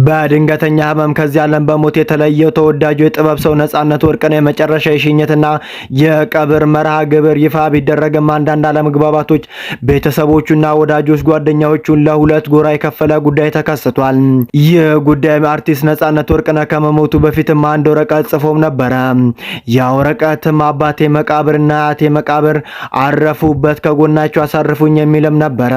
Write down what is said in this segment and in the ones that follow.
በድንገተኛ ህመም ከዚህ ዓለም በሞት የተለየው ተወዳጁ የጥበብ ሰው ነጻነት ወርቅነህ የመጨረሻ የሽኝትና የቀብር መርሃ ግብር ይፋ ቢደረግም አንዳንድ አለመግባባቶች ቤተሰቦቹና ወዳጆች ጓደኛዎቹን ለሁለት ጎራ የከፈለ ጉዳይ ተከስቷል። ይህ ጉዳይ አርቲስት ነጻነት ወርቅነህ ከመሞቱ በፊትም አንድ ወረቀት ጽፎም ነበረ። ያ ወረቀትም አባቴ መቃብርና አያቴ መቃብር አረፉበት ከጎናቸው አሳርፉኝ የሚልም ነበረ።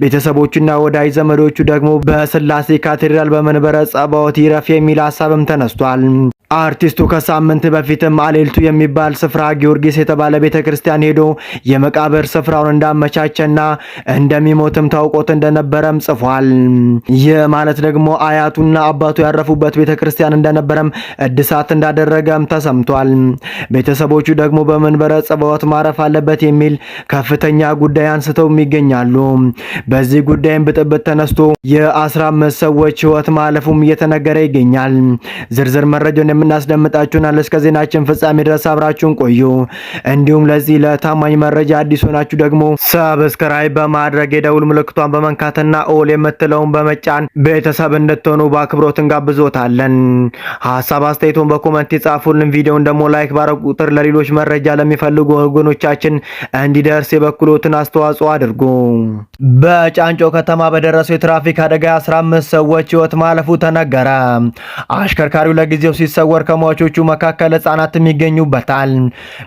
ቤተሰቦቹና ወዳጅ ዘመዶቹ ደግሞ በስላሴ ካቴድራል በመንበረ ጸባዖት ይረፍ የሚል ሀሳብም ተነስቷል። አርቲስቱ ከሳምንት በፊትም አሌልቱ የሚባል ስፍራ ጊዮርጊስ የተባለ ቤተክርስቲያን ሄዶ የመቃብር ስፍራውን እንዳመቻቸና እንደሚሞትም ታውቆት እንደነበረም ጽፏል። ይህ ማለት ደግሞ አያቱና አባቱ ያረፉበት ቤተክርስቲያን እንደነበረም እድሳት እንዳደረገም ተሰምቷል። ቤተሰቦቹ ደግሞ በመንበረ ጸባዖት ማረፍ አለበት የሚል ከፍተኛ ጉዳይ አንስተው ይገኛሉ። በዚህ ጉዳይም ብጥብጥ ተነስቶ የ15 ሰዎች ህይወት ማለፉም እየተነገረ ይገኛል። ዝርዝር መረጃውን የምናስደምጣችሁናል። እስከ ዜናችን ፍጻሜ ድረስ አብራችሁን ቆዩ። እንዲሁም ለዚህ ለታማኝ መረጃ አዲስ ሆናችሁ ደግሞ subscribe በማድረግ የደውል ምልክቷን በመንካትና all የምትለውን በመጫን ቤተሰብ እንድትሆኑ በአክብሮት እንጋብዞታለን። ሀሳብ አስተያየቶን በ comment ይጻፉልን። ቪዲዮውን ደግሞ like ባረጉ ቁጥር ለሌሎች መረጃ ለሚፈልጉ ወገኖቻችን እንዲደርስ የበኩሎትን አስተዋጽኦ አድርጉ። በጫንጮ ከተማ በደረሰው የትራፊክ አደጋ 15 ሰዎች ህይወት ማለፉ ተነገረ። አሽከርካሪው ለጊዜው ሲሰወር ከሟቾቹ መካከል ህጻናትም ይገኙበታል።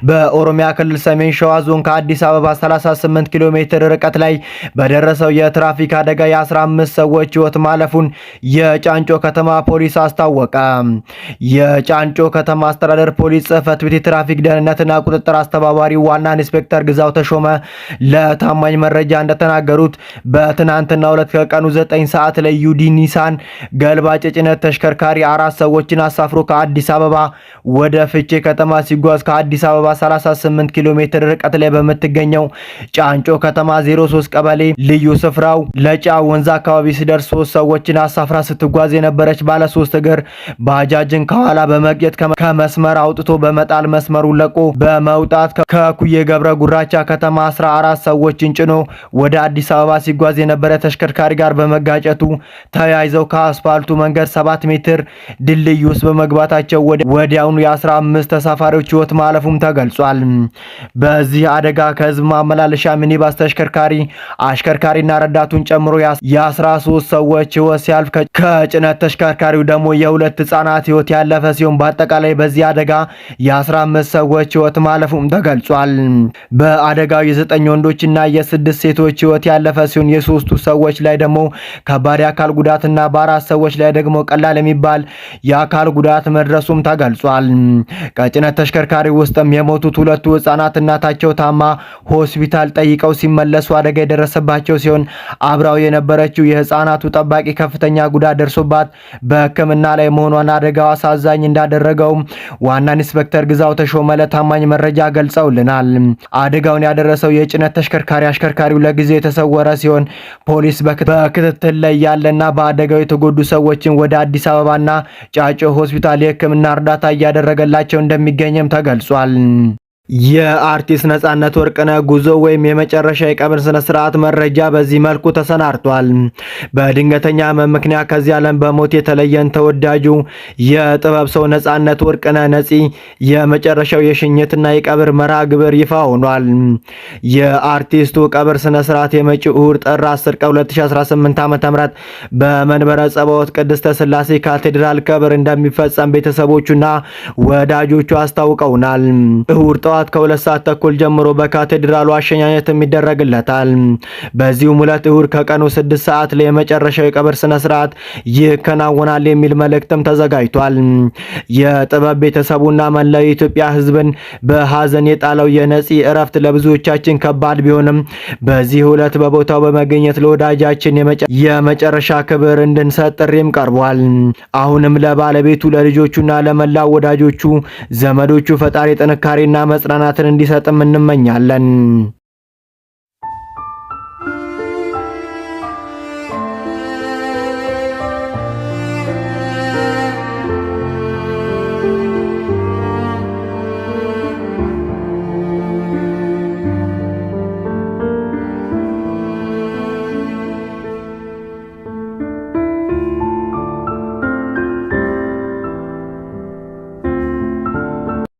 በኦሮሚያ ክልል ሰሜን ሸዋ ዞን ከአዲስ አበባ 38 ኪሎ ሜትር ርቀት ላይ በደረሰው የትራፊክ አደጋ የ15 ሰዎች ህይወት ማለፉን የጫንጮ ከተማ ፖሊስ አስታወቀ። የጫንጮ ከተማ አስተዳደር ፖሊስ ጽህፈት ቤት የትራፊክ ደህንነትና ቁጥጥር አስተባባሪ ዋና ኢንስፔክተር ግዛው ተሾመ ለታማኝ መረጃ እንደተናገሩት በትናንትናው ዕለት ከቀኑ 9 ሰዓት ላይ UD ኒሳን ገልባጭ የጭነት ተሽከርካሪ አራት ሰዎችን አሳፍሮ ከአዲስ አበባ ወደ ፍቼ ከተማ ሲጓዝ ከአዲስ አበባ 38 ኪሎ ሜትር ርቀት ላይ በምትገኘው ጫንጮ ከተማ 03 ቀበሌ ልዩ ስፍራው ለጫ ወንዝ አካባቢ ሲደርስ ሶስት ሰዎችን አሳፍራ ስትጓዝ የነበረች ባለ ሶስት እግር ባጃጅን ከኋላ በመግጨት ከመስመር አውጥቶ በመጣል መስመሩን ለቆ በመውጣት ከኩዬ ገብረ ጉራቻ ከተማ 14 ሰዎችን ጭኖ ወደ አዲስ አበባ ሲጓዝ የነበረ ተሽከርካሪ ጋር በመጋጨቱ ተያይዘው ከአስፋልቱ መንገድ 7 ሜትር ድልድይ ውስጥ በመግባታቸው ወዲያውኑ የ15 ተሳፋሪዎች ሕይወት ማለፉም ተገልጿል። በዚህ አደጋ ከህዝብ ማመላለሻ ሚኒባስ ተሽከርካሪ አሽከርካሪና ረዳቱን ጨምሮ የ13 ሰዎች ሕይወት ሲያልፍ ከጭነት ተሽከርካሪው ደግሞ የሁለት ህጻናት ሕይወት ያለፈ ሲሆን በአጠቃላይ በዚህ አደጋ የ15 ሰዎች ሕይወት ማለፉም ተገልጿል። በአደጋው የዘጠኝ ወንዶችና የስድስት ሴቶች ሕይወት ያለፈ ሲሆን የሶስቱ ሰዎች ላይ ደግሞ ከባድ የአካል ጉዳትና በአራት ሰዎች ላይ ደግሞ ቀላል የሚባል የአካል ጉዳት መድረሱም ተገልጿል። ከጭነት ተሽከርካሪ ውስጥም የሞቱት ሁለቱ ህጻናት እናታቸው ታማ ሆስፒታል ጠይቀው ሲመለሱ አደጋ የደረሰባቸው ሲሆን አብራው የነበረችው የህጻናቱ ጠባቂ ከፍተኛ ጉዳት ደርሶባት በሕክምና ላይ መሆኗን አደጋው አሳዛኝ እንዳደረገው ዋና ኢንስፔክተር ግዛው ተሾመ ለታማኝ መረጃ ገልጸውልናል። አደጋውን ያደረሰው የጭነት ተሽከርካሪ አሽከርካሪው ለጊዜው የተሰወረ ሲሆን ፖሊስ በክትትል ላይ ያለና በአደጋው የተጎዱ ሰዎችን ወደ አዲስ አበባና ጫጮ ሆስፒታል የሕክምና እርዳታ እያደረገላቸው እንደሚገኝም ተገልጿል። የአርቲስት ነጻነት ወርቅነህ ጉዞ ወይም የመጨረሻ የቀብር ስነ ስርዓት መረጃ በዚህ መልኩ ተሰናድቷል። በድንገተኛ ሕመም ምክንያት ከዚህ ዓለም በሞት የተለየን ተወዳጁ የጥበብ ሰው ነጻነት ወርቅነህ ነጺ የመጨረሻው የሽኝትና የቀብር መርሃ ግብር ይፋ ሆኗል። የአርቲስቱ ቀብር ስነ ስርዓት የመጪው እሁድ ጥር 10 ቀን 2018 ዓ.ም በመንበረ ጸባዖት ቅድስተ ሥላሴ ካቴድራል ቀብር እንደሚፈጸም ቤተሰቦቹና ወዳጆቹ አስታውቀውናል። እሁድ ጠዋት ከ2:30 ጀምሮ በካቴድራሉ አሸኛኘትም ይደረግለታል። በዚሁም ዕለት እሁድ ከቀኑ 6 ሰዓት ላይ የመጨረሻው የቀብር ስነ ስርዓት ይከናወናል የሚል መልእክትም ተዘጋጅቷል። የጥበብ ቤተሰቡና መላው የኢትዮጵያ ሕዝብን በሀዘን የጣለው የነጺ እረፍት ለብዙዎቻችን ከባድ ቢሆንም በዚህ ዕለት በቦታው በመገኘት ለወዳጃችን የመጨረሻ ክብር እንድንሰጥ ጥሪም ቀርቧል። አሁንም ለባለቤቱ ለልጆቹና ለመላው ወዳጆቹ ዘመዶቹ ፈጣሪ ጥንካሬና መጽናናትን እንዲሰጥም እንመኛለን።